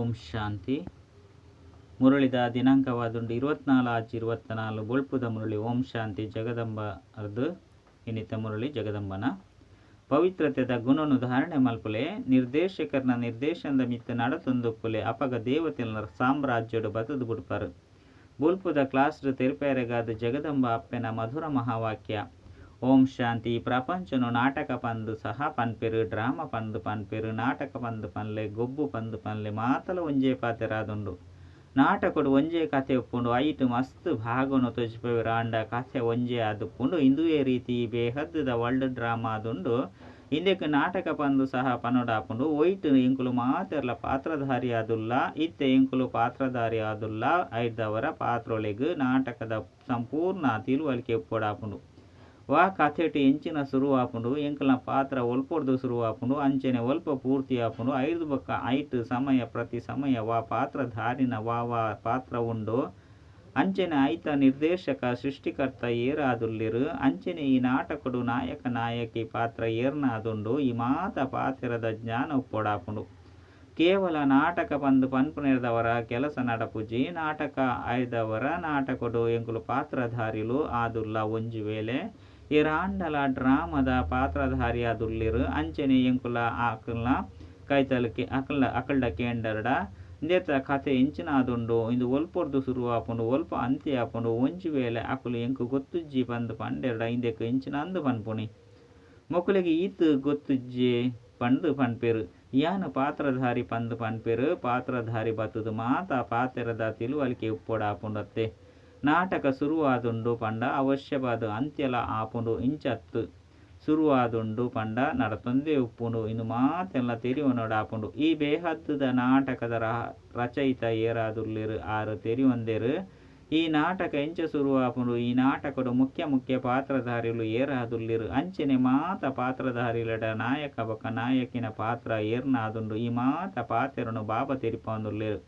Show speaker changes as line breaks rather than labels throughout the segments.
ಓಂ ಶಾಂತಿ. ಮುರಳಿದ ದಿನಾಂಕವಾದುಂಡು 24/6/24 ಬೊಳ್ಪುದ ಮುರಳಿ. ಓಂ ಶಾಂತಿ. ಜಗದಂಬ ಅರ್ದು ಇನ್ನಿತ ಮುರಳಿ ಜಗದಂಬನ ಪವಿತ್ರತೆದ ಗುಣನು ಧಾರಣೆ ಮಲ್ಪುಲೆ, ನಿರ್ದೇಶಕರ್ನ ನಿರ್ದೇಶನದ ಮಿತ್ತ್ ನಡತೊಂದುಪ್ಪುಲೆ. ಅಪಗ ದೇವತೆಲ್ನ ಸಾಮ್ರಾಜ್ಯಡ್ ಬತ್ತುದು ಬುಡ್ಪರ್. ಬೊಲ್ಪುದ ಕ್ಲಾಸ್ಡ್ ತೆರಿಪಾಯೆರೆಗಾದ್ ಜಗದಂಬ ಅಪ್ಪೆನ ಮಧುರ ಮಹಾವಾಕ್ಯ. ಓಂ ಶಾಂತಿ. ಪ್ರಪಂಚನು ನಾಟಕ ಪಂದ್ ಸಹ ಪನ್ಪೆರ್, ಡ್ರಾಮ ಪಂದ್ ಪನ್ಪೆರ್. ನಾಟಕ ಪಂದ್ ಪನ್ಲೆ, ಗೊಬ್ಬು ಪಂದ್ ಪನ್ಲೆ, ಮಾತಲ ಒಂಜೇ ಪಾತೆರಾದುಂಡು. ನಾಟಕಡ್ ಒಂಜೇ ಕಥೆ ಉಪ್ಪುಂಡು, ಐಟ್ ಮಸ್ತ್ ಭಾಗನು ತೊಜಿಪವೆರ್. ಆಂಡ ಕಥೆ ಒಂಜೇ ಆದುಪ್ಪುಂಡು. ಇಂದುವೇ ರೀತಿ ಈ ಬೇಹದ್ದ ವರ್ಲ್ಡ್ ಡ್ರಾಮ ಆದುಂಡು. ಇಂದೆಕ್ ನಾಟಕ ಪಂದ್ ಸಹ ಪನೊಡಾಪುಂಡು. ಒಯಿಟ್ ಎಂಕುಲು ಮಾತೆರ್ಲ ಪಾತ್ರಧಾರಿ ಆದುಲ್ಲ. ಇತ್ತೆ ಎಂಕುಲು ಪಾತ್ರಧಾರಿ ಆದುಲ್ಲ. ಐರ್ದವರ ಪಾತ್ರೊಲೆಗ್ ನಾಟಕದ ಸಂಪೂರ್ಣ ತಿಳುವಳಿಕೆ ಉಪ್ಪೊಡಾಪುಂಡು. ವಾ ಕಥೆಟ್ ಎಂಚಿನ ಸುರುವಾಪುಂಡು, ಎಂಕಲ್ನ ಪಾತ್ರ ಒಲ್ಪೊರ್ದು ಸುರುವಾಪುಂಡು, ಅಂಚನೆ ಒಲ್ಪ ಪೂರ್ತಿ ಆಪುಂಡು. ಐರ್ದ್ ಬೊಕ್ಕ ಐಟ್ ಸಮಯ ಪ್ರತಿ ಸಮಯ ವಾ ಪಾತ್ರಧಾರಿನ ವಾ ವಾ ಪಾತ್ರ ಉಂಡು, ಅಂಚನೆ ಐತ ನಿರ್ದೇಶಕ ಸೃಷ್ಟಿಕರ್ತ ಏರಾದುಲ್ಲೆರ್, ಅಂಚನೆ ಈ ನಾಟಕಡು ನಾಯಕ ನಾಯಕಿ ಪಾತ್ರ ಏರ್ನ ಆದುಂಡು, ಈ ಮಾತ ಪಾತೆರದ ಜ್ಞಾನ ಉಪ್ಪೊಡಾಪುಂಡು. ಕೇವಲ ನಾಟಕ ಪಂದ್ ಪನ್ಪುನೆರ್ದವರ ಕೆಲಸ ನಡಪುಜಿ. ನಾಟಕ ಆಯ್ದವರ ನಾಟಕಡು ಎಂಕುಲು ಪಾತ್ರಧಾರಿಲು ಆದುಲ್ಲ. ಒಂಜಿ ವೇಳೆ ಏರಾಂಡಲ ಡ್ರಾಮದ ಪಾತ್ರಧಾರಿ ಆದುಲ್ಲೆರ್, ಅಂಚನೆ ಎಂಕುಲ ಅಕಲ್ನ ಕೈತಲ್ ಅಕಲ್ನ ಅಕಲ್ಡ ಕೇಂಡರ್ಡ ಇಂದೆತ ಕಥೆ ಎಂಚಿನ ಆದುಂಡು, ಇಂದು ಒಲ್ಪೊರ್ದು ಸುರು ಆಪುಂಡು, ಒಲ್ಪ ಅಂತ್ಯ ಆಪುಂಡು. ಒಂಜಿ ವೇಳೆ ಅಕುಲು ಎಂಕ್ ಗೊತ್ತುಜ್ಜಿ ಪಂದ್ ಪಂಡೆರ್ಡ ಇಂದೆಕ್ ಎಂಚಿನ ಅಂದ್ ಪನ್ಪುನಿ. ಮೊಕುಲೆಗ್ ಈತ್ ಗೊತ್ತುಜ್ಜಿ ಪಂದ್ ಪನ್ಪೆರ್. ಯಾನ್ ಪಾತ್ರಧಾರಿ ಪಂದ್ ಪನ್ಪೆರ್. ಪಾತ್ರಧಾರಿ ಬತ್ತುದು ಮಾತ ಪಾತೆರದ ತಿಳುವಳಿಕೆ ಉಪ್ಪೊಡಾಪುಂಡತ್ತೆ. ನಾಟಕ ಸುರುವಾದುಂಡು ಪಂಡ ಅವಶ್ಯವಾದ್ ಅಂತ್ಯಲ ಆಪುಂಡು ಇಂಚತ್ತ್. ಸುರುವಾದುಂಡು ಪಂಡ ನಡತೊಂದೇ ಉಪ್ಪುಂಡು. ಇಂದು ಮಾತೆನ್ಲ ತೆರಿಯೊನೊಡಾಪುಂಡು. ಈ ಬೇಹದ್ದ ನಾಟಕದ ರಚಯಿತ ಏರಾದುಲ್ಲೆರ್ ಆರ್ ತೆರಿಯೊಂದೆರ್. ಈ ನಾಟಕ ಎಂಚ ಸುರುವಾಪುಂಡು, ಈ ನಾಟಕಡು ಮುಖ್ಯ ಮುಖ್ಯ ಪಾತ್ರಧಾರಿಲು ಏರಾದುಲ್ಲೆರ್, ಅಂಚನೆ ಮಾತ ಪಾತ್ರಧಾರಿಲೆಡ ನಾಯಕ ಬೊಕ್ಕ ನಾಯಕಿನ ಪಾತ್ರ ಏರ್ನ ಆದುಂಡು, ಈ ಮಾತ ಪಾತೆರನು ಬಾಬಾ ತೆರಿಪಾವೊಂದುಲ್ಲೆರ್.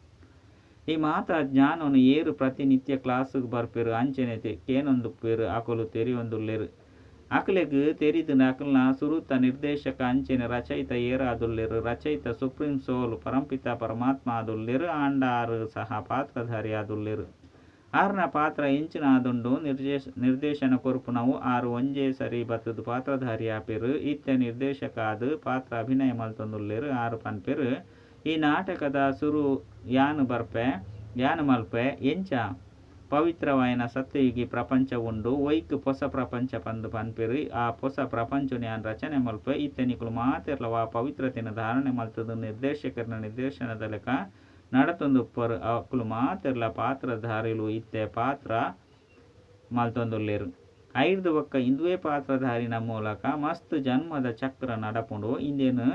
ಈ ಮಾತ ಜ್ಞಾನನು ಏರ್ ಪ್ರತಿನಿತ್ಯ ಕ್ಲಾಸ್ಗ್ ಬರ್ಪೆರ್, ಅಂಚನೆ ಕೇನೊಂದುಪ್ಪುವೆರ್, ಅಕುಲು ತೆರಿಯೊಂದುಲ್ಲೆರ್. ಅಕಲೆಗ್ ತೆರಿದುಂಡು ಅಕಲ್ನ ಸುರುತ ನಿರ್ದೇಶಕ ಅಂಚನೆ ರಚಯಿತ ಏರಾದುಲ್ಲೆರ್. ರಚಯಿತ ಸುಪ್ರೀಂ ಸೋಲ್ ಪರಂಪಿತ ಪರಮಾತ್ಮ ಆದುಲ್ಲೆರ್. ಆಂಡ ಆರ್ ಸಹ ಪಾತ್ರಧಾರಿ ಆದುಲ್ಲೆರ್. ಆರ್ನ ಪಾತ್ರ ಎಂಚಿನ ಆದುಂಡು ನಿರ್ದೇಶನ ಕೊರ್ಪುನವು. ಆರ್ ಒಂಜೇ ಸರಿ ಬತ್ತುದು ಪಾತ್ರಧಾರಿ ಆಪೆರ್. ಇತ್ತೆ ನಿರ್ದೇಶಕ ಆದ್ ಪಾತ್ರ ಅಭಿನಯ ಮಲ್ತೊಂದುಲ್ಲೆರ್. ಆರ್ ಪನ್ಪೆರ್, ಈ ನಾಟಕದ ಸುರು ಯಾನ್ ಬರ್ಪೆ, ಯಾನ್ ಮಲ್ಪೆ. ಎಂಚ ಪವಿತ್ರವಾಯಿನ ಸತ್ಯಯುಗಿ ಪ್ರಪಂಚ ಉಂಡು, ಒಯಿಕ್ ಪೊಸ ಪ್ರಪಂಚ ಪಂದ್ ಪನ್ಪೆರ್. ಆ ಪೊಸ ಪ್ರಪಂಚನ್ ಯಾನ್ ರಚನೆ ಮಲ್ಪೆ. ಇತ್ತೆ ನಿಕುಲು ಮಾತೆರ್ಲ ವಾ ಪವಿತ್ರತೆನ್ ಧಾರಣೆ ಮಲ್ತುದು ನಿರ್ದೇಶಕರ್ನ ನಿರ್ದೇಶನದ ಲೆಕ್ಕ ನಡತೊಂದುಪ್ಪರು. ಅಕುಲು ಮಾತೆರ್ಲ ಪಾತ್ರಧಾರಿಲು ಇತ್ತೆ ಪಾತ್ರ ಮಲ್ತೊಂದುಲ್ಲೆರ್. ಐರ್ದ್ ಬೊಕ್ಕ ಇಂದುವೇ ಪಾತ್ರಧಾರಿನ ಮೂಲಕ ಮಸ್ತ್ ಜನ್ಮದ ಚಕ್ರ ನಡಪುಂಡು. ಇಂದೆನ್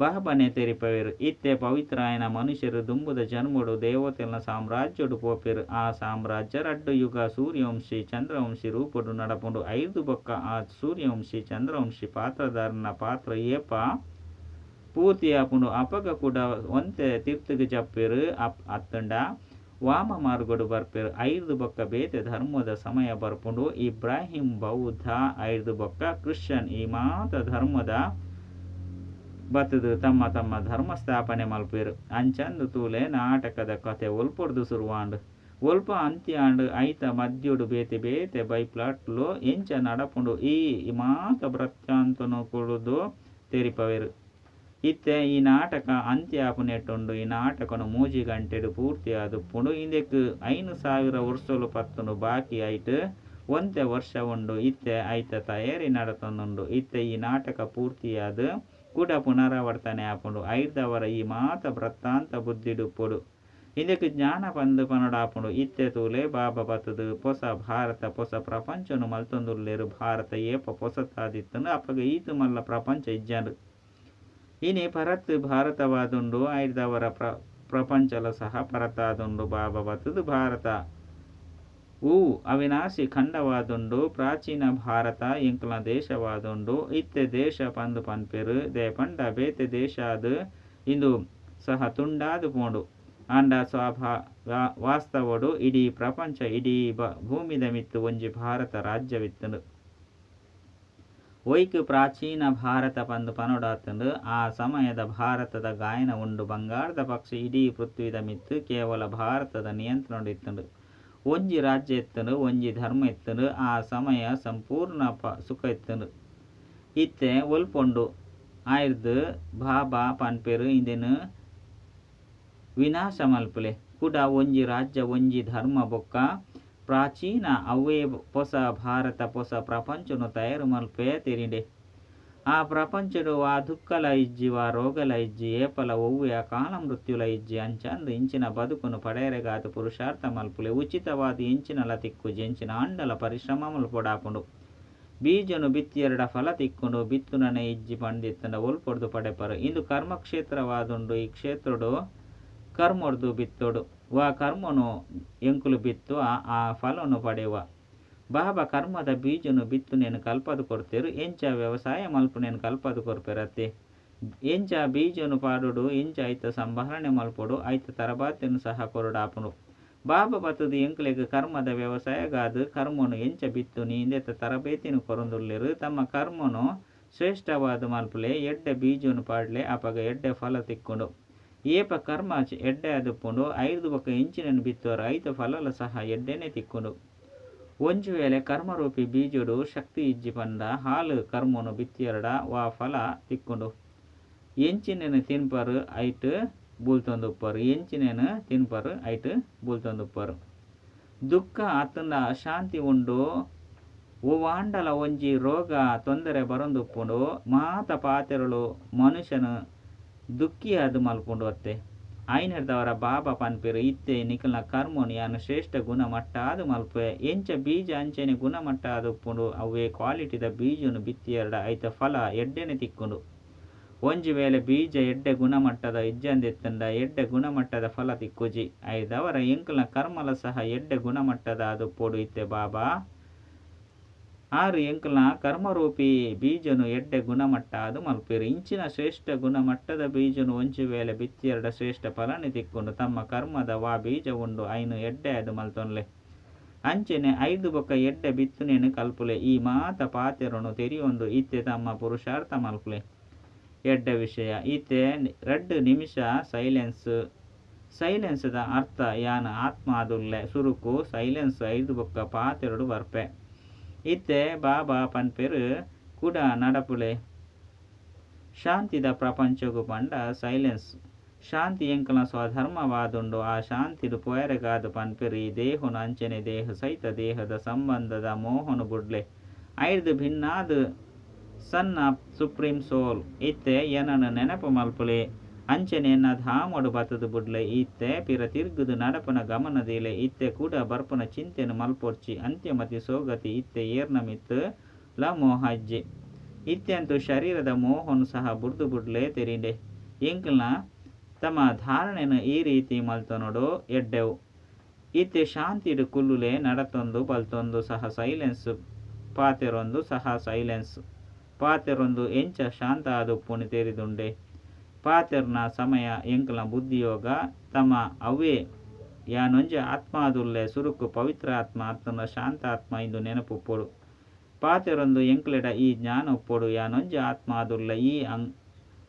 ಬಾಬಾನೆ ತೆರಿಪವೆರ್. ಇತ್ತೆ ಪವಿತ್ರ ಆಯಿನ ಮನುಷ್ಯರು ದುಂಬುದ ಜನ್ಮಡು ದೇವತೆಲ್ನ ಸಾಮ್ರಾಜ್ಯಡ್ ಪೋಪೆರ್. ಆ ಸಾಮ್ರಾಜ್ಯ ರಡ್ಡ್ ಯುಗ ಸೂರ್ಯವಂಶಿ ಚಂದ್ರವಂಶಿ ರೂಪಡ್ ನಡಪುಂಡು. ಐರ್ದ್ ಬೊಕ್ಕ ಆ ಸೂರ್ಯವಂಶಿ ಚಂದ್ರವಂಶಿ ಪಾತ್ರಧಾರನ ಪಾತ್ರ ಏಪ ಪೂರ್ತಿ ಆಪುಂಡು ಅಪಗ ಕೂಡ ಒಂತೆ ತಿರ್ತುಗು ಜಪ್ಪೆರ್, ಅತ್ತುಂಡ ವಾಮ ಮಾರ್ಗಡ್ ಬರ್ಪೆರ್. ಐರ್ದ್ ಬೊಕ್ಕ ಬೇತೆ ಧರ್ಮದ ಸಮಯ ಬರ್ಪುಂಡು. ಇಬ್ರಾಹಿಂ ಬೌದ್ಧ ಐರ್ದ್ ಬೊಕ್ಕ ಕ್ರಿಶ್ಚಿಯನ್ ಈ ಮಾತ ಧರ್ಮದ ಬತ್ತುದು ತಮ್ಮ ತಮ್ಮ ಧರ್ಮ ಸ್ಥಾಪನೆ ಮಲ್ಪುವೆರ್. ಅಂಚಂದು ತೂಲೆ ನಾಟಕದ ಕಥೆ ಒಲ್ಪೊರ್ದು ಸುರುವಾಂಡ್, ಒಲ್ಪ ಅಂತ್ಯ ಆಂಡ್, ಐತ ಮದ್ಯೊಡು ಬೇತೆ ಬೇತೆ ಬೈಪ್ಲಾಟ್ಲು ಎಂಚ ನಡಪುಂಡು, ಈ ಮಾತ ವೃತ್ತಾಂತನು ಕೊರ್ದು ತೆರಿಪವೆರ್. ಇತ್ತೆ ಈ ನಾಟಕ ಅಂತ್ಯ ಆಪುನೆಟುಂಡು. ಈ ನಾಟಕನು 3 ಗಂಟೆಡ್ ಪೂರ್ತಿ ಆದುಪ್ಪುಂಡು. ಇಂದೆಕ್ 5000 ವರ್ಷಲು ಪತ್ತುಂಡು. ಬಾಕಿ ಐಟ್ ಒಂತೆ ವರ್ಷ ಉಂಡು. ಇತ್ತೆ ಐತ ತಯಾರಿ ನಡತೊಂದುಂಡು. ಇತ್ತೆ ಈ ನಾಟಕ ಪೂರ್ತಿಯಾದ್ ಕುಡ ಪುನರಾವರ್ತನೆ ಆಪುಂಡು. ಐರ್ದವರ ಈ ಮಾತ ವೃತ್ತಾಂತ ಬುದ್ಧಿಡುಪ್ಪೊಡು. ಇಂದೆಕ್ ಜ್ಞಾನ ಪಂದ್ ಪನೊಡಾಪುಂಡು. ಇತ್ತೆ ತೂಲೆ ಬಾಬಾ ಬತ್ತುದು ಪೊಸ ಭಾರತ ಪೊಸ ಪ್ರಪಂಚನು ಮಲ್ತೊಂದುಲ್ಲೆರ್. ಭಾರತ ಏಪ ಪೊಸತಾದಿತ್ತುಂಡು ಅಪಗ ಈತ್ ಮಲ್ಲ ಪ್ರಪಂಚ ಇಜ್ಜಾಂಡ್. ಇನಿ ಪರತ್ ಭಾರತವಾದುಂಡು. ಐರ್ದವರ ಪ್ರಪಂಚಲ ಸಹ ಪರತಾದುಂಡು. ಬಾಬಾ ಬತ್ತುದು ಭಾರತ ಅವಿನಾಶಿ ಖಂಡವಾದುಂಡು. ಪ್ರಾಚೀನ ಭಾರತ ಎಂಕಲ್ನ ದೇಶವಾದುಂಡು. ಇತ್ತೆ ದೇಶ ಪಂದ್ ಪನ್ಪೆರ್. ದೇಪಂಡ ಬೇತೆ ದೇಶ ಆದ್ ಇಂದು ಸಹ ತುಂಡಾದ್ ಪೋಂಡು. ಆಂಡ ವಾಸ್ತವಡು ಇಡೀ ಪ್ರಪಂಚ ಇಡೀ ಭೂಮಿದ ಮಿತ್ತ್ ಒಂಜಿ ಭಾರತ ರಾಜ್ಯವಿತ್ತುಂಡು. ಒಯಿಕ್ ಪ್ರಾಚೀನ ಭಾರತ ಪಂದ್ ಪನೊಡಾತ್ಂಡ್. ಆ ಸಮಯದ ಭಾರತದ ಗಾಯನ ಉಂಡು ಬಂಗಾರ್ದ ಪಕ್ಷಿ ಇಡೀ ಪೃಥ್ವಿದ ಮಿತ್ತ್ ಕೇವಲ ಭಾರತದ ನಿಯಂತ್ರಣಡ್ ಇತ್ತ್ಂಡ್. ಒಂಜಿ ರಾಜ್ಯ ಇತ್ತ್ಂಡ್, ಒಂಜಿ ಧರ್ಮ ಇತ್ತ್ಂಡ್. ಆ ಸಮಯ ಸಂಪೂರ್ಣ ಸುಖ ಇತ್ತ್ಂಡ್. ಇತ್ತೆ ಒಲ್ಪ ಉಂಡು? ಆಯಿರ್ದ್ ಬಾಬಾ ಪನ್ಪೆರ್ ಇಂದೆನ್ ವಿನಾಶ ಮಲ್ಪುಲೆ. ಕುಡ ಒಂಜಿ ರಾಜ್ಯ ಒಂಜಿ ಧರ್ಮ ಬೊಕ್ಕ ಪ್ರಾಚೀನ ಅವ್ವೇ ಪೊಸ ಭಾರತ ಪೊಸ ಪ್ರಪಂಚನ್ ತಯಾರ್ ಮಲ್ಪೆ ತೆರಿಂಡೆ. ಆ ಪ್ರಪಂಚಡ್ ವಾ ದುಃಖಲ ಇಜ್ಜಿ ವಾ ರೋಗಲ ಇಜ್ಜಿ ಏಪಲ ಒವ್ವೆ ಅಕಾಲ ಮೃತ್ಯುಲ ಇಜ್ಜಿ ಅಂಚಾಂದ್ ಇಂಚಿನ ಬದುಕುನು ಪಡೆಯರೆಗಾದ್ ಪುರುಷಾರ್ಥ ಮಲ್ಪುಲೆ. ಉಚಿತವಾದ್ ಎಂಚಿನಲ ತಿಕ್ಕುಜಿ ಎಂಚಿನ ಆಂಡಲ ಪರಿಶ್ರಮ ಮಲ್ಪೊಡಾಪುಂಡು. ಬೀಜನು ಬಿತ್ತಿಯರ್ಡ ಫಲ ತಿಕ್ಕುಂಡು ಬಿತ್ತುನನೆ ಇಜ್ಜಿ ಪಂದಿತ್ತುಂಡ ಒಲ್ಪೊರ್ದು ಪಡೆಪರ್. ಇಂದು ಕರ್ಮಕ್ಷೇತ್ರವಾದುಂಡು ಈ ಕ್ಷೇತ್ರಡ್ ಕರ್ಮೊರ್ದು ಬಿತ್ತೊಡು. ವಾ ಕರ್ಮೊನು ಎಂಕುಲು ಬಿತ್ತುವ ಆ ಫಲನು ಪಡೆಯುವ. ಬಾಬಾ ಕರ್ಮದ ಬೀಜನು ಬಿತ್ತುನೇನು ಕಲ್ಪದ್ ಕೊರ್ತೆರ್. ಎಂಚ ವ್ಯವಸಾಯ ಮಲ್ಪುನೇನು ಕಲ್ಪದ್ ಕೊರ್ಪೆರತ್ತೆ. ಎಂಚ ಬೀಜನು ಪಾಡೊಡು ಎಂಚ ಐತ ಸಂಭಾಲನೆ ಮಲ್ಪೊಡು ಐತ ತರಬೇತಿನ್ ಸಹ ಕೊರೊಡಾಪುಂಡು. ಬಾಬಾ ಬತ್ತುದು ಎಂಕ್ಲೆಗ್ ಕರ್ಮದ ವ್ಯವಸಾಯಗಾದ್ ಕರ್ಮನು ಎಂಚ ಬಿತ್ತುನಿ ಇಂದೆತ ತರಬೇತಿನ್ ಕೊರೊಂದುಲ್ಲೆರ್. ತಮ್ಮ ಕರ್ಮನು ಶ್ರೇಷ್ಠವಾದ್ ಮಲ್ಪುಲೆ ಎಡ್ಡೆ ಬೀಜನು ಪಾಡ್ಲೆ ಅಪಗ ಎಡ್ಡೆ ಫಲ ತಿಕ್ಕುಂಡು. ಏಪ ಕರ್ಮ ಎಡ್ಡೆ ಆದುಪ್ಪುಂಡು ಐರ್ದ್ ಬೊಕ್ಕ ಎಂಚಿನನ್ ಬಿತ್ತುವರ್ ಐತ ಫಲಲ ಸಹ ಎಡ್ಡೆನೆ ತಿಕ್ಕುಂಡು. ಒಂಜಿ ವೇಳೆ ಕರ್ಮರೂಪಿ ಬೀಜಡು ಶಕ್ತಿ ಇಜ್ಜಿ ಪಂಡ ಹಾಲು ಕರ್ಮನು ಬಿತ್ತಿಯರ್ಡ ವಾ ಫಲ ತಿಕ್ಕುಂಡು. ಎಂಚಿನನ್ ತಿನ್ಪರ್ ಐಟ್ ಬುಲ್ತೊಂದುಪ್ಪರ್ ಎಂಚಿನನ್ ತಿನ್ಪರ್ ಐಟ್ ಬುಲ್ತೊಂದುಪ್ಪರ್. ದುಃಖ ಅತ್ತುಂಡ ಅಶಾಂತಿ ಉಂಡು ಒವ್ವಾಂಡಲ ಒಂಜಿ ರೋಗ ತೊಂದರೆ ಬರೊಂದುಪ್ಪುಂಡು ಮಾತ ಪಾತೆರಲು ಮನುಷ್ಯನ ದುಃಖಿಯಾದ್ ಮಲ್ಪುಂಡು ಅತ್ತೆ. ಐನೆರ್ದವರ ಬಾಬಾ ಪನ್ಪೆರ್ ಇತ್ತೆ ನಿಕಲ್ನ ಕರ್ಮನು ಯಾನ್ ಶ್ರೇಷ್ಠ ಗುಣಮಟ್ಟ ಆದ್ ಮಲ್ಪುವೆ. ಎಂಚ ಬೀಜ ಅಂಚನೆ ಗುಣಮಟ್ಟ ಆದುಪ್ಪುಂಡು ಅವ್ವೇ ಕ್ವಾಲಿಟಿದ ಬೀಜನು ಬಿತ್ತಿಯರ್ಡ ಐತ ಫಲ ಎಡ್ಡೆನೆ ತಿಕ್ಕುಂಡು. ಒಂಜಿ ವೇಳೆ ಬೀಜ ಎಡ್ಡೆ ಗುಣಮಟ್ಟದ ಇಜ್ಜಂದಿತ್ತುಂಡ ಎಡ್ಡೆ ಗುಣಮಟ್ಟದ ಫಲ ತಿಕ್ಕುಜಿ. ಐದವರ ಎಂಕಲ್ನ ಕರ್ಮಲ ಸಹ ಎಡ್ಡೆ ಗುಣಮಟ್ಟದ ಆದುಪ್ಪೊಡು ಇತ್ತೆ ಬಾಬಾ. ಆರು ಎಂಕಲ್ನ ಕರ್ಮರೂಪಿ ಬೀಜನು ಎಡ್ಡೆ ಗುಣಮಟ್ಟ ಆದ್ ಮಲ್ಪೆರ್. ಇಂಚಿನ ಶ್ರೇಷ್ಠ ಗುಣಮಟ್ಟದ ಬೀಜನು ಒಂಜಿ ವೇಳೆ ಬಿತ್ತಿಯರ್ಡ ಶ್ರೇಷ್ಠ ಫಲನೆ ತಿಕ್ಕುಂಡು. ತಮ್ಮ ಕರ್ಮದ ವಾ ಬೀಜ ಉಂಡು ಐನು ಎಡ್ಡೆ ಆದ್ ಮಲ್ತೊನ್ಲೆ. ಅಂಚನೆ ಐರ್ದ್ ಬೊಕ್ಕ ಎಡ್ಡೆ ಬಿತ್ತುನೇನು ಕಲ್ಪುಲೆ. ಈ ಮಾತ ಪಾತೆರನು ತೆರಿಯೊಂದು ಇತ್ತೆ ತಮ್ಮ ಪುರುಷಾರ್ಥ ಮಲ್ಪುಲೆ. ಎಡ್ಡೆ ವಿಷಯ ಇತ್ತೆ 2 ನಿಮಿಷ ಸೈಲೆನ್ಸ್. ಸೈಲೆನ್ಸ್ ದ ಅರ್ಥ ಯಾನ್ ಆತ್ಮ ಆದುಲ್ಲೆ. ಸುರುಕು ಸೈಲೆನ್ಸ್ ಐರ್ದ್ ಬೊಕ್ಕ ಪಾತೆರೊಡು ಬರ್ಪೆ. ಇತ್ತೆ ಬಾಬಾ ಪನ್ಪೆರ್ ಕುಡ ನಡಪುಲೆ. ಶಾಂತಿದ ಪ್ರಪಂಚಗ್ ಪಂಡ ಸೈಲೆನ್ಸ್. ಶಾಂತಿ ಎಂಕಲ್ನ ಸ್ವಧರ್ಮವಾದುಂಡು. ಆ ಶಾಂತಿಡ್ ಪೋಯೆರೆಗಾದ್ ಪನ್ಪೆರ್ ಈ ದೇಹನು ಅಂಚನೆ ದೇಹ ಸಹಿತ ದೇಹದ ಸಂಬಂಧದ ಮೋಹನು ಬುಡ್ಲೆ. ಐರ್ದ್ ಭಿನ್ನಾದ್ ಸಣ್ಣ ಸುಪ್ರೀಂ ಸೋಲ್. ಇತ್ತೆ ಎನನ್ ನೆನಪು ಮಲ್ಪುಲೆ. ಅಂಚನೆ ಎನ್ನ ಧಾಮಡ್ ಬತ್ತುದು ಬುಡ್ಲೆ. ಇತ್ತೆ ಪಿರ ತಿರ್ಗುದು ನಡಪುನ ಗಮನ ದೀಲೆ. ಇತ್ತೆ ಕುಡ ಬರ್ಪುನ ಚಿಂತೆನ್ ಮಲ್ಪೊರ್ಚಿ. ಅಂತ್ಯಮತಿ ಸೋಗತಿ ಇತ್ತೆ ಏರ್ನ ಮಿತ್ತ್ ಲ ಮೋಹ ಇಜ್ಜಿ. ಇತ್ತೆಂತು ಶರೀರದ ಮೋಹನ್ ಸಹ ಬುಡ್ದು ಬುಡ್ಲೆ ತೆರಿಂಡೆ. ಎಂಕಲ್ನ ತಮ್ಮ ಧಾರಣೆನ್ ಈ ರೀತಿ ಮಲ್ತೊನೊಡು ಎಡ್ಡೆವು. ಇತ್ತೆ ಶಾಂತಿಡ್ ಕುಲ್ಲುಲೆ ನಡತೊಂದು ಬಲ್ತೊಂದು ಸಹ ಸೈಲೆನ್ಸ್ ಪಾತೆರೊಂದು ಸಹ ಸೈಲೆನ್ಸ್. ಪಾತೆರೊಂದು ಎಂಚ ಶಾಂತ ಆದುಪ್ಪುನಿ ತೆರಿದುಂಡೆ. ಪಾತೆರ್ನ ಸಮಯ ಎಂಕಲ್ನ ಬುದ್ಧಿಯೋಗ ತಮ್ಮ ಅವ್ವೇ ಯಾನೊಂಜಿ ಆತ್ಮ ಆದುಲ್ಲೆ ಸುರುಕು ಪವಿತ್ರ ಆತ್ಮ ಅತ್ತುಂಡ ಶಾಂತ ಆತ್ಮ ಇಂದು ನೆನಪುಪ್ಪೊಡು. ಪಾತೆರೊಂದು ಎಂಕ್ಲೆಡ ಈ ಜ್ಞಾನ ಉಪ್ಪೊಡು ಯಾನೊಂಜಿ ಆತ್ಮ ಆದುಲ್ಲೆ ಈ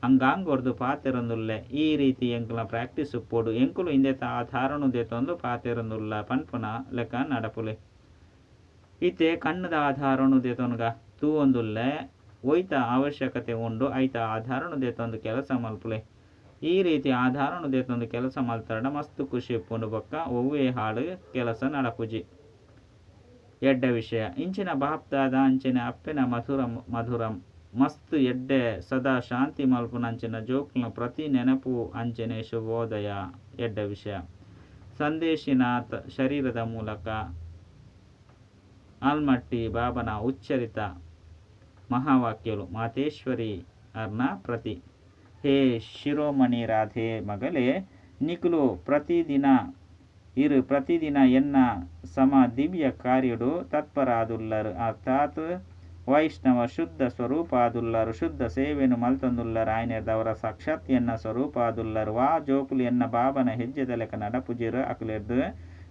ಅಂಗಾಂಗೊರ್ದು ಪಾತೆರೊಂದುಲ್ಲೆ. ಈ ರೀತಿ ಎಂಕಲ್ನ ಪ್ರಾಕ್ಟೀಸ್ ಉಪ್ಪೊಡು. ಎಂಕುಲು ಇಂದೆತ ಆಧಾರನು ದೆತೊಂದು ಪಾತೆರೊಂದುಲ್ಲ ಪನ್ಪುನ ಲೆಕ್ಕ ನಡಪುಲೆ. ಇತ್ತೆ ಕಣ್ಣುದ ಆಧಾರನು ದೆತೊನ್ಗ ತೂವೊಂದುಲ್ಲೆ ಒಯ್ತ ಅವಶ್ಯಕತೆ ಉಂಡು ಐತ ಆಧಾರನು ದೆತೊಂದು ಕೆಲಸ ಮಲ್ಪುಲೆ. ಈ ರೀತಿ ಆಧಾರನು ದೆತೊಂದು ಕೆಲಸ ಮಲ್ತರಡ ಮಸ್ತ್ ಖುಷಿ ಉಪ್ಪುಂಡು ಬೊಕ್ಕ ಒವ್ವೇ ಹಾಳು ಕೆಲಸ ನಡಪುಜಿ. ಎಡ್ಡೆ ವಿಷಯ ಇಂಚಿನ ಬಾಪ್ದಾದ ಅಂಚನೆ ಅಪ್ಪೆನ ಮಧುರ ಮಧುರ ಮಸ್ತ್ ಎಡ್ಡೆ ಸದಾ ಶಾಂತಿ ಮಲ್ಪುನಂಚಿನ ಜೋಕ್ಲ್ನ ಪ್ರತಿ ನೆನಪು ಅಂಚನೆ ಶುಭೋದಯ. ಎಡ್ಡೆ ವಿಷಯ ಸಂದೇಶಿನಾಥ್ ಶರೀರದ ಮೂಲಕ ಆಲ್ಮಟ್ಟಿ ಬಾಬನ ಉಚ್ಚರಿತ ಮಹಾವಾಕ್ಯಲು ಮಾತೇಶ್ವರಿ ಅರ್ನ ಪ್ರತಿ. ಹೇ ಶಿರೋಮಣಿ ರಾಧೆ ಮಗಲೇ, ನಿಕುಲು ಪ್ರತಿದಿನ ಇರ್ ಪ್ರತಿದಿನ ಎನ್ನ ಸಮ ದಿವ್ಯ ಕಾರ್ಯಡ್ ತತ್ಪರ ಆದುಲ್ಲರ್ ಅರ್ಥಾತ್ ವೈಷ್ಣವ ಶುದ್ಧ ಸ್ವರೂಪ ಆದುಲ್ಲರ್. ಶುದ್ಧ ಸೇವೆನ್ ಮಲ್ತೊಂದುಲ್ಲರ್ ಆಯಿನೆಡ್ದಾವರ ಸಾಕ್ಷಾತ್ ಎನ್ನ ಸ್ವರೂಪ ಆದುಲ್ಲರ್. ವಾ ಜೋಕುಲು ಎನ್ನ ಬಾಬನ ಹೆಜ್ಜೆದಲೆಕ ನಡಪುಜೆರ್ ಅಕಲೆರ್ದ್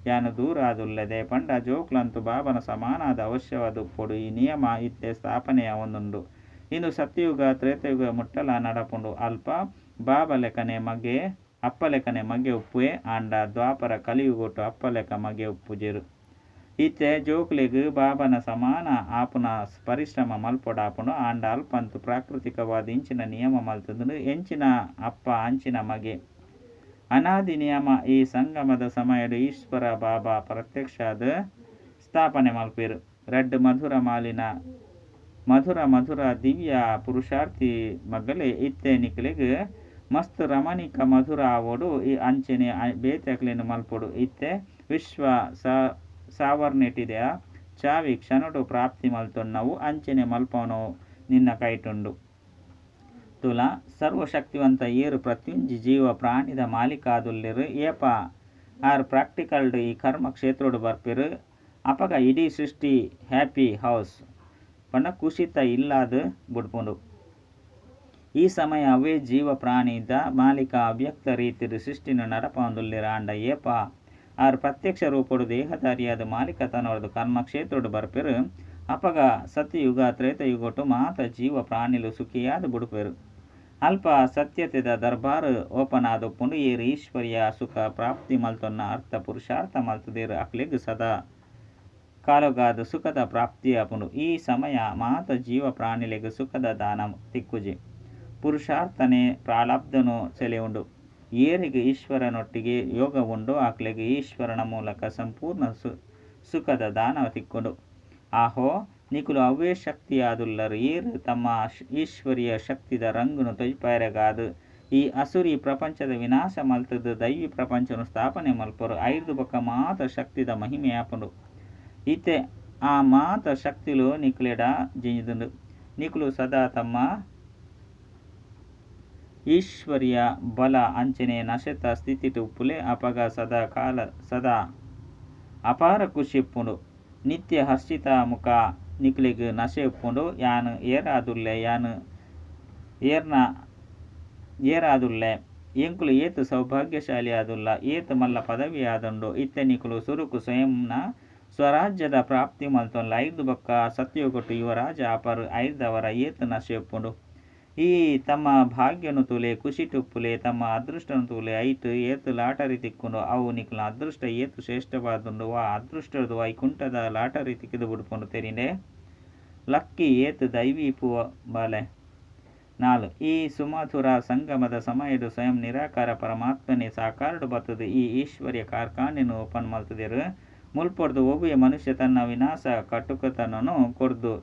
ಯಾನ್ ದೂರ ಆದುಲ್ಲೆ. ದಾಯೆ ಪಂಡ ಜೋಕುಲಂತೂ ಬಾಬನ ಸಮಾನಾದ್ ಅವಶ್ಯವಾದ್ ಉಪ್ಪೊಡು. ಈ ನಿಯಮ ಇತ್ತೆ ಸ್ಥಾಪನೆಯಾವೊಂದುಂಡು. ಇಂದು ಸತ್ಯಯುಗ ತ್ರೇತಯುಗ ಮುಟ್ಟಲ ನಡಪುಂಡು. ಅಲ್ಪ ಬಾಬಲೆಕನೆ ಮಗೆ ಅಪ್ಪಲೆಕನೆ ಮಗೆ ಉಪ್ಪುವೆ. ಆಂಡ ದ್ವಾಪರ ಕಲಿಯುಗೊಟು ಅಪ್ಪಲೆಕ ಮಗೆ ಉಪ್ಪುಜೆರ್. ಇತ್ತೆ ಜೋಕುಲೆಗ್ ಬಾಬನ ಸಮಾನ ಆಪುನ ಪರಿಶ್ರಮ ಮಲ್ಪೊಡಾಪುಂಡು. ಆಂಡ ಅಲ್ಪಂತೂ ಪ್ರಾಕೃತಿಕವಾದ್ ಇಂಚಿನ ನಿಯಮ ಮಲ್ತ್ದ್ಂಡ್. ಎಂಚಿನ ಅಪ್ಪ ಅಂಚಿನ ಮಗೆ. ಅನಾದಿ ನಿಯಮ. ಈ ಸಂಗಮದ ಸಮಯಡ್ ಈಶ್ವರ ಬಾಬಾ ಪ್ರತ್ಯಕ್ಷಾದ್ ಸ್ಥಾಪನೆ ಮಲ್ಪುವೆರ್. ರಡ್ಡ್ ಮಧುರ ಮಾಲಿನ ಮಧುರ ಮಧುರ ದಿವ್ಯ ಪುರುಷಾರ್ಥಿ ಮಗಲೇ, ಇತ್ತೆ ನಿಕಲೆಗ್ ಮಸ್ತ್ ರಮಣೀಕ ಮಧುರ ಆವೊಡು, ಅಂಚನೆ ಬೇತೆಕ್ಲೆನ್ ಮಲ್ಪೊಡು. ಇತ್ತೆ ವಿಶ್ವ ಸಾವರ್ನಿಟಿದ ಚಾವಿ ಕ್ಷಣೊಡು ಪ್ರಾಪ್ತಿ ಮಲ್ತೊನ್ನವು ಅಂಚನೆ ಮಲ್ಪವುನವು ನಿನ್ನ ಕೈಟುಂಡು. ತುಲಾ ಸರ್ವಶಕ್ತಿವಂತ ಏರ್ ಪ್ರತಿಯೊಂಜಿ ಜೀವ ಪ್ರಾಣಿದ ಮಾಲೀಕಾದುಲ್ಲೆರ್. ಏಪ ಆರ್ ಪ್ರಾಕ್ಟಿಕಲ್ಡ್ ಈ ಕರ್ಮ ಕ್ಷೇತ್ರಡ್ ಬರ್ಪೆರ್ ಅಪಗ ಇಡೀ ಸೃಷ್ಟಿ ಹ್ಯಾಪಿ ಹೌಸ್ ಪಂಡ ಖುಷಿತ ಇಲ್ಲಾದ್ ಬುಡ್ಪುಂಡು. ಈ ಸಮಯ ಅವೇ ಜೀವ ಪ್ರಾಣಿದ ಮಾಲೀಕ ಅವ್ಯಕ್ತ ರೀತಿಡ್ ಸೃಷ್ಟಿನ್ ನಡಪಾವೊಂದುಲ್ಲೆರ್. ಆಂಡ ಏಪ ಆರ್ ಪ್ರತ್ಯಕ್ಷ ರೂಪೊಡು ದೇಹಧಾರಿಯಾದ್ ಮಾಲೀಕತನೊರ್ದು ಕರ್ಮಕ್ಷೇತ್ರಡ್ ಬರ್ಪೆರ್ ಅಪಗ ಸತ್ಯಯುಗ ತ್ರೇತಯುಗೊಟು ಮಾತ ಜೀವ ಪ್ರಾಣಿಲು ಸುಖಿಯಾದ್ ಬುಡ್ಪೆರ್. ಅಲ್ಪ ಸತ್ಯತೆದ ದರ್ಬಾರ್ ಓಪನ್ ಆದುಪ್ಪುಂಡು. ಏರ್ ಈಶ್ವರ್ಯ ಸುಖ ಪ್ರಾಪ್ತಿ ಮಲ್ತೊನ್ನ ಅರ್ಥ ಪುರುಷಾರ್ಥ ಮಲ್ತುದೆರ್ ಅಕ್ಲೆಗ್ ಸದಾ ಕಾಲಗಾದ್ ಸುಖದ ಪ್ರಾಪ್ತಿಯಾಪುಂಡು. ಈ ಸಮಯ ಮಾತ ಜೀವ ಪ್ರಾಣಿಲೆಗ್ ಸುಖದ ದಾನ ತಿಕ್ಕುಜಿ. ಪುರುಷಾರ್ಥನೇ ಪ್ರಾರಬ್ಧನು ಸೆಳೆಯುಂಡು. ಏರೆಗ್ ಈಶ್ವರನೊಟ್ಟಿಗೆ ಯೋಗ ಉಂಡೋ ಅಕ್ಲೆಗ್ ಈಶ್ವರನ ಮೂಲಕ ಸಂಪೂರ್ಣ ಸುಖದ ದಾನ ತಿಕ್ಕುಂಡು. ಆಹೋ, ನಿಕುಲು ಅವ್ವೇ ಶಕ್ತಿಯಾದುಲ್ಲರ್ ಏರ್ ತಮ್ಮ ಈಶ್ವರೀಯ ಶಕ್ತಿದ ರಂಗುನು ತೊಜಿಪಾಯೆರೆಗಾದ್ ಈ ಅಸುರಿ ಪ್ರಪಂಚದ ವಿನಾಶ ಮಲ್ತುದು ದೈವಿ ಪ್ರಪಂಚನು ಸ್ಥಾಪನೆ ಮಲ್ಪರು. ಐರ್ದ್ ಬೊಕ್ಕ ಮಾತ ಶಕ್ತಿದ ಮಹಿಮೆ ಆಪುಂಡು. ಇತ್ತೆ ಆ ಮಾತ ಶಕ್ತಿಲು ನಿಕುಲೆಡ ಜಿಂಜಿದುಂಡು. ನಿಕುಲು ಸದಾ ತಮ್ಮ ಈಶ್ವರ್ಯ ಬಲ ಅಂಚನೆ ನಶೆತ ಸ್ಥಿತಿಟ್ ಉಪ್ಪುಲೆ. ಅಪಗ ಸದಾ ಕಾಲ ಸದಾ ಅಪಾರ ಖುಷಿ ಉಪ್ಪುಂಡು. ನಿತ್ಯ ಹರ್ಷಿತ ಮುಖ ನಿಕುಲೆಗ್ ನಶೆ ಉಪ್ಪುಂಡು. ಯಾನ್ ಏರಾದುಲ್ಲೆ, ಯಾನ್ ಏರ್ನ ಏರಾದುಲ್ಲೆ, ಎಂಕುಲು ಏತ್ ಸೌಭಾಗ್ಯಶಾಲಿ ಆದುಲ್ಲ, ಏತ್ ಮಲ್ಲ ಪದವಿ ಆದುಂಡು. ಇತ್ತೆ ನಿಕುಲು ಸುರುಕು ಸ್ವಯಂನ ಸ್ವರಾಜ್ಯದ ಪ್ರಾಪ್ತಿ ಮಲ್ತೊನ್ಲೆ. ಐರ್ದ್ ಬೊಕ್ಕ ಸತ್ಯಯುಗೊಟು ಯುವರಾಜ ಆಪರ್. ಐರ್ದವರ ಏತ್ ನಶೆ ಉಪ್ಪುಂಡು. ಈ ತಮ್ಮ ಭಾಗ್ಯನು ತೂಲೆ, ಖುಷಿಟ್ ಉಪ್ಪುಲೆ, ತಮ್ಮ ಅದೃಷ್ಟನು ತೂಲೆ, ಐಟ್ ಏತ್ ಲಾಟರಿ ತಿಕ್ಕುಂಡು, ಅವು ನಿಕುಲ್ನ ಅದೃಷ್ಟ ಏತ್ ಶ್ರೇಷ್ಠವಾದುಂಡು. ವಾ ಅದೃಷ್ಟದ ವೈಕುಂಠದ ಲಾಟರಿ ತಿಕ್ಕಿದು ಬಿಡ್ಪುಂಡು ತೆರಿಂಡೆ. ಲಕ್ಕಿ ಏತ್ ದೈವಿ ಪೂವ ಬಾಲೆ. 4. ಈ ಸುಮಧುರ ಸಂಗಮದ ಸಮಯಡ್ ಸ್ವಯಂ ನಿರಾಕಾರ ಪರಮಾತ್ಮನೇ ಸಾಕಾರಡ್ ಬತ್ತುದು ಈ ಈಶ್ವರ್ಯ ಕಾರ್ಖಾನೆನ್ ಓಪನ್ ಮಲ್ತುದೆರ್. ಮುಲ್ಪೊರ್ದು ಒವ್ವೇ ಮನುಷ್ಯ ತನ್ನ ವಿನಾಶ ಕಟುಕತನೊನು ಕೊರ್ದು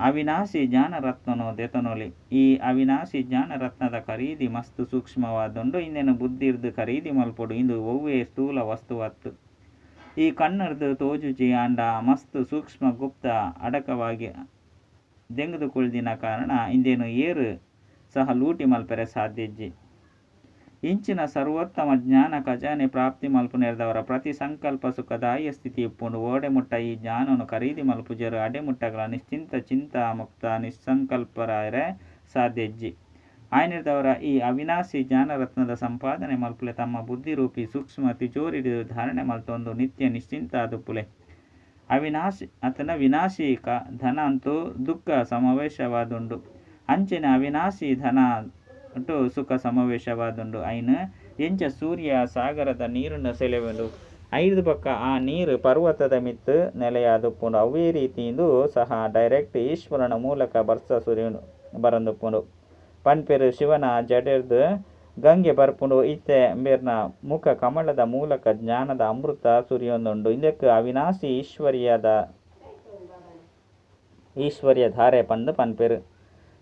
ಅವಿನಾಶಿ ಜ್ಞಾನರತ್ನೊನು ದೆತೊನೊಲಿ. ಈ ಅವಿನಾಶಿ ಜ್ಞಾನರತ್ನದ ಖರೀದಿ ಮಸ್ತ್ ಸೂಕ್ಷ್ಮವಾದುಂಡು. ಇಂದೆನ್ ಬುದ್ಧಿರ್ದ್ ಖರೀದಿ ಮಲ್ಪೊಡು. ಇಂದು ಒವ್ವೇ ಸ್ಥೂಲ ವಸ್ತು ಅತ್ತ್. ಈ ಕಣ್ಣುರ್ದು ತೋಜುಜಿ ಆಂಡ ಮಸ್ತ್ ಸೂಕ್ಷ್ಮ ಗುಪ್ತ ಅಡಕವಾಗಿ ದೆಂಗುದು ಕುಳ್ದಿನ ಕಾರಣ ಇಂದೆನ್ ಏರ್ ಸಹ ಲೂಟಿ ಮಲ್ಪೆರೆ ಸಾಧ್ಯ ಇಜ್ಜಿ. ಇಂಚಿನ ಸರ್ವೋತ್ತಮ ಜ್ಞಾನ ಖಜಾನೆ ಪ್ರಾಪ್ತಿ ಮಲ್ಪುನೆರ್ದವರ ಪ್ರತಿ ಸಂಕಲ್ಪ ಸುಖದಾಯ ಸ್ಥಿತಿ ಉಪ್ಪುಂಡು. ಓಡೆ ಮುಟ್ಟ ಈ ಜ್ಞಾನನು ಖರೀದಿ ಮಲ್ಪುಜೆರ್ ಅಡೆ ಮುಟ್ಟಗಲ ನಿಶ್ಚಿಂತ ಚಿಂತಾ ಮುಕ್ತ ನಿಸ್ಸಂಕಲ್ಪರಾಯರೆ ಸಾಧ್ಯ ಇಜ್ಜಿ. ಆಯ್ನೆರ್ದವರ ಈ ಅವಿನಾಶಿ ಜ್ಞಾನರತ್ನದ ಸಂಪಾದನೆ ಮಲ್ಪುಲೆ. ತಮ್ಮ ಬುದ್ಧಿರೂಪಿ ಸೂಕ್ಷ್ಮ ತಿಜೋರಿಡ್ ಧಾರಣೆ ಮಲ್ತೊಂದು ನಿತ್ಯ ನಿಶ್ಚಿಂತ ಆದುಪ್ಪುಲೆ. ಅವಿನಾಶಿ ಅತನ ವಿನಾಶಿ ಧನ ಅಂತೂ ದುಃಖ ಸಮಾವೇಶವಾದುಂಡು. ಅಂಚನೆ ಅವಿನಾಶಿ ಧನ ಸುಖ ಸಮಾವೇಶವಾದುಂಡು. ಐನ್ ಎಂಚ ಸೂರ್ಯ ಸಾಗರದ ನೀರನ್ನು ಸೆಳೆಯುಂಡು, ಐರ್ದ್ ಬೊಕ್ಕ ಆ ನೀರು ಪರ್ವತದ ಮಿತ್ತ್ ನೆಲೆಯಾದುಪ್ಪುಂಡು. ಅವೇ ರೀತಿ ಇಂದು ಸಹ ಡೈರೆಕ್ಟ್ ಈಶ್ವರನ ಮೂಲಕ ಬರ್ಸ ಸುರಿಯುಂಡು ಬರಂದುಪ್ಪುಂಡು. ಪನ್ಪೆರ್ ಶಿವನ ಜಡೆರ್ದ್ ಗಂಗೆ ಬರ್ಪುಂಡು. ಇತ್ತೆ ಬೇರ್ನ ಮುಖ ಕಮಲದ ಮೂಲಕ ಜ್ಞಾನದ ಅಮೃತ ಸುರಿಯೊಂದುಂಡು. ಇಂದೆಕ್ ಅವಿನಾಶಿ ಈಶ್ವರ್ಯ ಧಾರೆ ಪಂದ್ ಪನ್ಪೆರ್.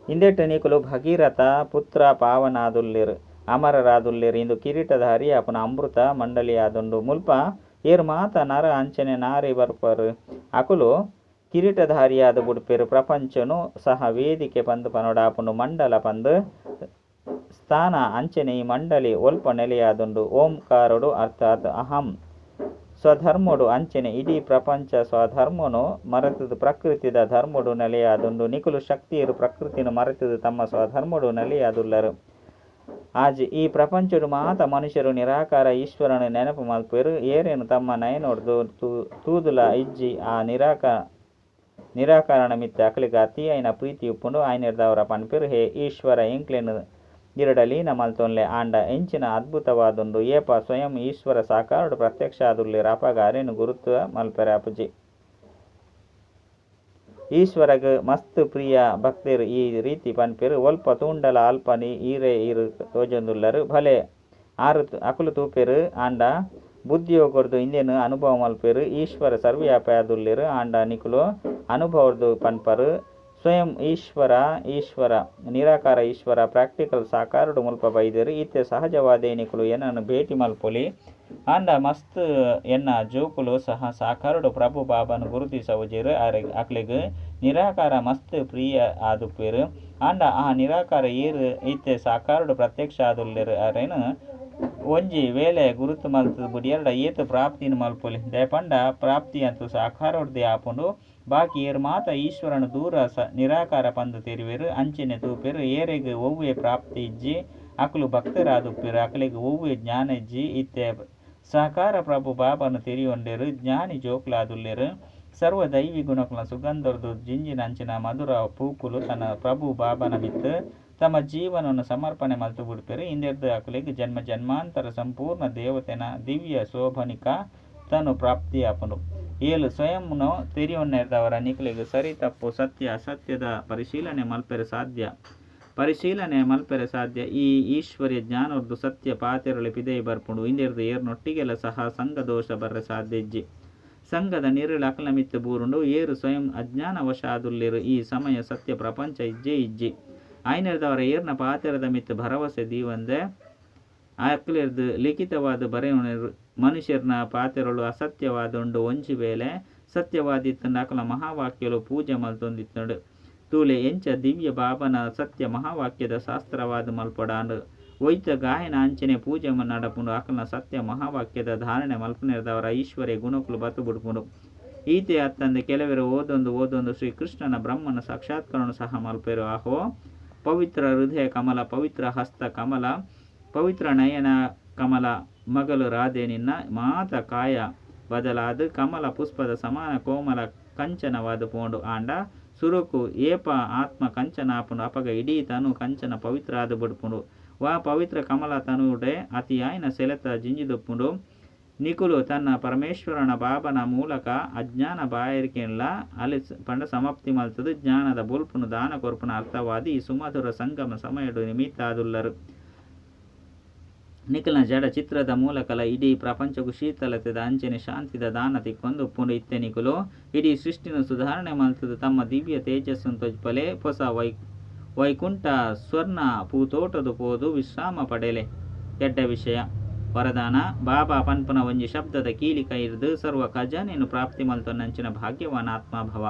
ಇಂದೆಟ್ ನಿಕುಲು ಭಗೀರಥ ಪುತ್ರ ಪಾವನಾದುಲ್ಲೆರ್, ಅಮರರಾದುಲ್ಲೆರ್. ಇಂದು ಕಿರೀಟಧಾರಿ ಆಪುನ ಅಮೃತ ಮಂಡಲಿಯಾದುಂಡು. ಮುಲ್ಪ ಏರ್ ಮಾತ ನರ ಅಂಚನೆ ನಾರಿ ಬರ್ಪರ್ ಅಕುಲು ಕಿರೀಟಧಾರಿಯಾದ್ ಬುಡ್ಪೆರ್. ಪ್ರಪಂಚನು ಸಹ ವೇದಿಕೆ ಪಂದ್ ಪನೊಡಾಪುಂಡು. ಮಂಡಲ ಪಂದ್ ಸ್ಥಾನ ಅಂಚನೆ ಈ ಮಂಡಳಿ ಒಲ್ಪ ನೆಲೆಯಾದುಂಡು. ಓಂಕಾರೊಡು ಅರ್ಥಾತ್ ಅಹಂ ಸ್ವಧರ್ಮೊಡು ಅಂಚನೆ ಇಡೀ ಪ್ರಪಂಚ ಸ್ವಧರ್ಮೊನು ಮರೆತುದು ಪ್ರಕೃತಿದ ಧರ್ಮೊಡು ನೆಲೆಯಾದುಂಡು. ನಿಕುಲು ಶಕ್ತಿಯರು ಪ್ರಕೃತಿನ ಮರೆತುದು ತಮ್ಮ ಸ್ವಧರ್ಮೊಡು ನೆಲೆಯಾದುಲ್ಲರ್. 6. ಈ ಪ್ರಪಂಚೊಡು ಮಾತ ಮನುಷ್ಯರು ನಿರಾಕಾರ ಈಶ್ವರನ ನೆನಪು ಮಲ್ಪುವೆರ್. ಏರೆನ್ ತಮ್ಮ ನಯನೊರ್ದು ತೂದುಲ ಇಜ್ಜಿ. ಆ ನಿರಾಕಾರ ನಿರಾಕಾರಣ ಮಿತ್ತ ಅಕ್ಲೆಗ್ ಅತಿಯಾಯಿನ ಪ್ರೀತಿ ಉಪ್ಪುಂಡು. ಆಯ್ನೆರ್ದಾವರ ಪನ್ಪೆರ್, ಹೇ ಈಶ್ವರ ಎಂಕ್ಲೆನ್ ಇರೆಡ ಲೀನ ಮಲ್ತೊನ್ಲೆ. ಆಂಡ ಎಂಚಿನ ಅದ್ಭುತವಾದುಂಡು, ಏಪ ಸ್ವಯಂ ಈಶ್ವರ ಸಾಕಾರಡ್ ಪ್ರತ್ಯಕ್ಷ ಆದುಲ್ಲೆರ್ ಅಪಗ ಅರೆನ್ ಗುರುತ ಮಲ್ಪೆರೆ ಆಪುಜಿ. ಈಶ್ವರಗ್ ಮಸ್ತ್ ಪ್ರಿಯ ಭಕ್ತೆರ್ ಈ ರೀತಿ ಪನ್ಪೆರ್, ಒಲ್ಪ ತೂಂಡಲ ಅಲ್ಪ ಈರೇ ಈರ್ ತೋಜೊಂದುಲ್ಲರ್. ಭಲೆ ಆರ್ ಅಕುಲು ತೂಪೆರ್ ಆಂಡ ಬುದ್ಧಿಯೋಗರ್ದು ಇಂದೆನ್ ಅನುಭವ ಮಲ್ಪೆರ್. ಈಶ್ವರ ಸರ್ವವ್ಯಾಪಿ ಆದುಲ್ಲೆರ್ ಆಂಡ ನಿಕುಲು ಅನುಭವರ್ದು ಪನ್ಪರ್. ಸ್ವಯಂ ಈಶ್ವರ ಈಶ್ವರ ನಿರಾಕಾರ ಈಶ್ವರ ಪ್ರಾಕ್ಟಿಕಲ್ ಸಾಕಾರಡ್ ಮುಲ್ಪ ಬೈದೆರ್. ಇತ್ತೆ ಸಹಜವಾದೇ ನಿಕುಲು ಎನನ್ ಭೇಟಿ ಮಲ್ಪೊಲಿ. ಆಂಡ ಮಸ್ತ್ ಎನ್ನ ಜೋಕುಲು ಸಹ ಸಾಕಾರಡ್ ಪ್ರಭು ಬಾಬಾನ್ ಗುರುತಿಸವುಜೆರ್. ಅಕ್ಲೆಗ್ ನಿರಾಕಾರ ಮಸ್ತ್ ಪ್ರಿಯ ಆದುಪ್ಪೆರ್. ಆಂಡ ಆ ನಿರಾಕಾರ ಏರ್ ಇತ್ತೆ ಸಾಕಾರಡ್ ಪ್ರತ್ಯಕ್ಷ ಆದುಲ್ಲೆರ್ ಅರೆನ್ ಒಂಜಿ ವೇಳೆ ಗುರುತು ಮಲ್ತ್ ಬುಡಿಯರ್ಡ ಏತ್ ಪ್ರಾಪ್ತಿನ್ ಮಲ್ಪೊಲಿ. ದಯಪಂಡ ಪ್ರಾಪ್ತಿ ಅಂತೂ ಸಾಕಾರೊರ್ದೇ ಆಪುಂಡು. ಬಾಕಿ ಏರ್ ಮಾತ ಈಶ್ವರನ ದೂರ ನಿರಾಕಾರ ಪಂದ್ ತೆರಿವೆರ್. ಅಂಚೆನೆ ತೂಪೆರ್. ಏರೆಗ್ ಒವ್ವೇ ಪ್ರಾಪ್ತಿ ಇಜ್ಜಿ ಅಕುಲು ಭಕ್ತರಾದುಪ್ಪೆರ್. ಅಕ್ಲೆಗ್ ಒವ್ವೇ ಜ್ಞಾನ ಇಜ್ಜಿ. ಇತ್ತೆ ಸಾಕಾರ ಪ್ರಭು ಬಾಬಾನು ತೆರಿಯೊಂಡೆರ್. ಜ್ಞಾನಿ ಜೋಕುಲಾದುಲ್ಲೆರ್. ಸರ್ವ ದೈವಿ ಗುಣಕುಲ ಸುಗಂಧರ್ದು ಜಿಂಜಿನ ಅಂಚಿನ ಮಧುರ ಪೂಕುಲು ತನ್ನ ಪ್ರಭು ಬಾಬಾನ ಮಿತ್ತ್ ತಮ್ಮ ಜೀವನವನ್ನು ಸಮರ್ಪಣೆ ಮಲ್ತ್ ಬುಡ್ಪೆರ್. ಇಂದೆರ್ದ್ ಅಕುಲೆಗ್ ಜನ್ಮ ಜನ್ಮಾಂತರ ಸಂಪೂರ್ಣ ದೇವತೆನ ದಿವ್ಯ ಶೋಭನಿಕ ತನು ಪ್ರಾಪ್ತಿಯಾಪುಂಡು. ಏಲು ಸ್ವಯಂನು ತೆರಿಯೊನ್ನೆರ್ದಾವರ ನಿಕುಲೆಗ್ ಸರಿ ತಪ್ಪು ಸತ್ಯ ಅಸತ್ಯದ ಪರಿಶೀಲನೆ ಮಲ್ಪೆರೆ ಸಾಧ್ಯ. ಪರಿಶೀಲನೆ ಮಲ್ಪೆರೆ ಸಾಧ್ಯ. ಈ ಈಶ್ವರ್ಯ ಜ್ಞಾನೊರ್ದು ಸತ್ಯ ಪಾತೆರೊಲೆ ಪಿದಯಿ ಬರ್ಪುಂಡು. ಇಂದೆರ್ದ್ ಏರ್ನೊಟ್ಟಿಗೆಲ ಸಹ ಸಂಘ ದೋಷ ಬರ್ರೆ ಸಾಧ್ಯ ಇಜ್ಜಿ. ಸಂಘದ ನಿರೆಳು ಅಕಲ್ನ ಮಿತ್ತ್ ಬೂರುಂಡು. ಏರ್ ಸ್ವಯಂ ಅಜ್ಞಾನವಶ ಆದುಲ್ಲೆರ್. ಈ ಸಮಯ ಸತ್ಯ ಪ್ರಪಂಚ ಇಜ್ಜೇ ಇಜ್ಜಿ. ಆಯ್ನೆರ್ದಾವರ ಏರ್ನ ಪಾತೆರದ ಮಿತ್ತ್ ಭರವಸೆ ದೀವಂದೆ ಅಕ್ಲೆರ್ದ್ ಲಿಖಿತವಾದ್ ಬರೆಯುನ ಮನುಷ್ಯರ್ನ ಪಾತೆರೊಲು ಅಸತ್ಯವಾದುಂಡು. ಒಂಜಿ ವೇಳೆ ಸತ್ಯವಾದಿತ್ತುಂಡ ಅಕಲ್ನ ಮಹಾವಾಕ್ಯಲು ಪೂಜೆ ಮಲ್ತೊಂದಿತ್ತುಂಡು. ತೂಲೆ ಎಂಚ ದಿವ್ಯ ಬಾಬನ ಸತ್ಯ ಮಹಾವಾಕ್ಯದ ಶಾಸ್ತ್ರವಾದ ಮಲ್ಪೊಡಾಂಡ್. ಒಯ್ತ ಗಾಯನ ಅಂಚನೆ ಪೂಜೆ ನಡಪುಂಡು. ಅಕಲ್ನ ಸತ್ಯ ಮಹಾವಾಕ್ಯದ ಧಾರಣೆ ಮಲ್ಪುನೆರ್ದಾವರ ಈಶ್ವರ್ಯ ಗುಣಕುಲು ಬತ್ತು ಬುಡ್ಪುಂಡು. ಈತೆ ಅತ್ತಂದೆ ಕೆಲವರು ಓದೊಂದು ಓದೊಂದು ಶ್ರೀಕೃಷ್ಣನ ಬ್ರಹ್ಮನ ಸಾಕ್ಷಾತ್ಕರಣ ಸಹ ಮಲ್ಪೆರು. ಆಹೋ ಪವಿತ್ರ ಹೃದಯ ಕಮಲ, ಪವಿತ್ರ ಹಸ್ತ ಕಮಲ, ಪವಿತ್ರ ನಯನ ಕಮಲ ಮಗಳು ರಾಧೆ ನಿನ್ನ ಮಾತ ಕಾಯ ಬದಲಾದ ಕಮಲ ಪುಷ್ಪದ ಸಮಾನ ಕೋಮಲ ಕಂಚನವಾದ ಪೋಂಡು. ಆಂಡ ಸುರುಕು ಏಪ ಆತ್ಮ ಕಂಚನ ಆಪುಂಡು ಅಪಗ ಇಡೀ ತನು ಕಂಚನ ಪವಿತ್ರ ಆದ್ ಬುಡ್ಪುಂಡು. ವಾ ಪವಿತ್ರ ಕಮಲ ತನುಡೆ ಅತಿಯಾಯಿನ ಸೆಲೆತ ಜಿಂಜಿದುಪ್ಪುಂಡು. ನಿಕುಲು ತನ್ನ ಪರಮೇಶ್ವರನ ಬಾಬನ ಮೂಲಕ ಅಜ್ಞಾನ ಬಾಯಾರಿಕೆನ್ಲ ಅಲೆ ಪಂಡ ಸಮಾಪ್ತಿ ಮಲ್ತದು ಜ್ಞಾನದ ಬೊಲ್ಪುನು ದಾನ ಕೊರ್ಪುನ ಅರ್ಥವಾದ ಈ ಸುಮಧುರ ಸಂಗಮ ಸಮಯಡು ನಿಮಿತ್ತ ಆದುಲ್ಲರು. ನಿಕಲ್ನ ಜಡ ಚಿತ್ರದ ಮೂಲಕಲ ಇಡೀ ಪ್ರಪಂಚಕ್ಕೂ ಶೀತಲತೆದ ಅಂಚನೆ ಶಾಂತಿದ ದಾನ ತಿಕ್ಕೊಂದು ಉಪ್ಪುಂಡು. ಇತ್ತೆ ನಿಕುಲು ಇಡೀ ಸೃಷ್ಟಿನ ಸುಧಾರಣೆ ಮಲ್ತದು ತಮ್ಮ ದಿವ್ಯ ತೇಜಸ್ಸನ್ನು ತೊಜ್ಪಲೆ ಹೊಸ ವೈಕುಂಠ ಸ್ವರ್ಣ ಪೂತೋಟದ ಪೋದು ವಿಶ್ರಾಮ ಪಡೆಲೆ. ಎಡ್ಡ ವಿಷಯ ವರದಾನ ಬಾಬಾ ಪನ್ಪುನ ಒಂಜಿ ಶಬ್ದದ ಕೀಲಿ ಕೈರ್ದು ಸರ್ವ ಖಜಾನೆಯನ್ನು ಪ್ರಾಪ್ತಿ ಮಲ್ತೊನ್ನಂಚಿನ ಭಾಗ್ಯವಾನ್ ಆತ್ಮಭವ.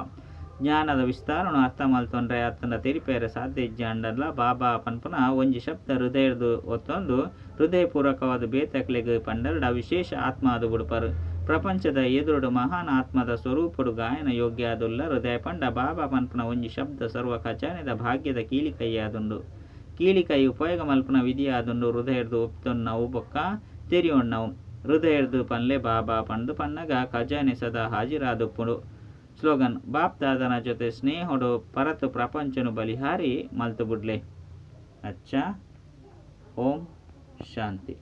ಜ್ಞಾನದ ವಿಸ್ತಾರನು ಅರ್ಥ ಮಲ್ತೊಂಡ್ರೆ ಅತ್ತಂಡ ತೆರಿಪೇರೆ ಸಾಧ್ಯ ಇಜ್ಜಾಂಡಲ ಬಾಬಾ ಪನ್ಪುನ ಒಂಜಿ ಶಬ್ದ ಹೃದಯದ ಒತ್ತೊಂದು ಹೃದಯಪೂರ್ವಕವಾದ ಬೇತಕ್ಲೆಗ್ ಪಂಡರ್ಡ ವಿಶೇಷ ಆತ್ಮ ಅದು ಬುಡ್ಪರು. ಪ್ರಪಂಚದ ಎದುರುಡು ಮಹಾನ್ ಆತ್ಮದ ಸ್ವರೂಪಡು ಗಾಯನ ಯೋಗ್ಯ ಆದುಲ್ಲ. ಹೃದಯ ಪಂಡ ಬಾಬಾ ಪನ್ಪುನ ಒಂಜಿ ಶಬ್ದ ಸರ್ವ ಖಜಾನೆದ ಭಾಗ್ಯದ ಕೀಲಿ ಕೈಯಾದುಂಡು. ಕೀಲಿಕೈ ಉಪಯೋಗ ಮಲ್ಪುನ ವಿಧಿಯಾದುಂಡು. ಹೃದಯರ್ದು ಒಪ್ತೊನ್ನವು ಬೊಕ್ಕ ತೆರಿಯೊಣ್ಣವು. ಹೃದಯರ್ದು ಪನ್ಲೆ ಬಾಬಾ ಪಂದು ಪನ್ನಗ ಖಜಾನೆ ಸದಾ ಹಾಜಿರಾದುಪ್ಪುಂಡು. ಸ್ಲೋಗನ್ ಬಾಪ್ ದಾದನ ಜೊತೆ ಸ್ನೇಹಡು ಪರತು ಪ್ರಪಂಚನು ಬಲಿಹಾರಿ ಮಲ್ತು ಬುಡ್ಲೆ. ಅಚ್ಚಾ, ಓಂ ಶಾಂತಿ.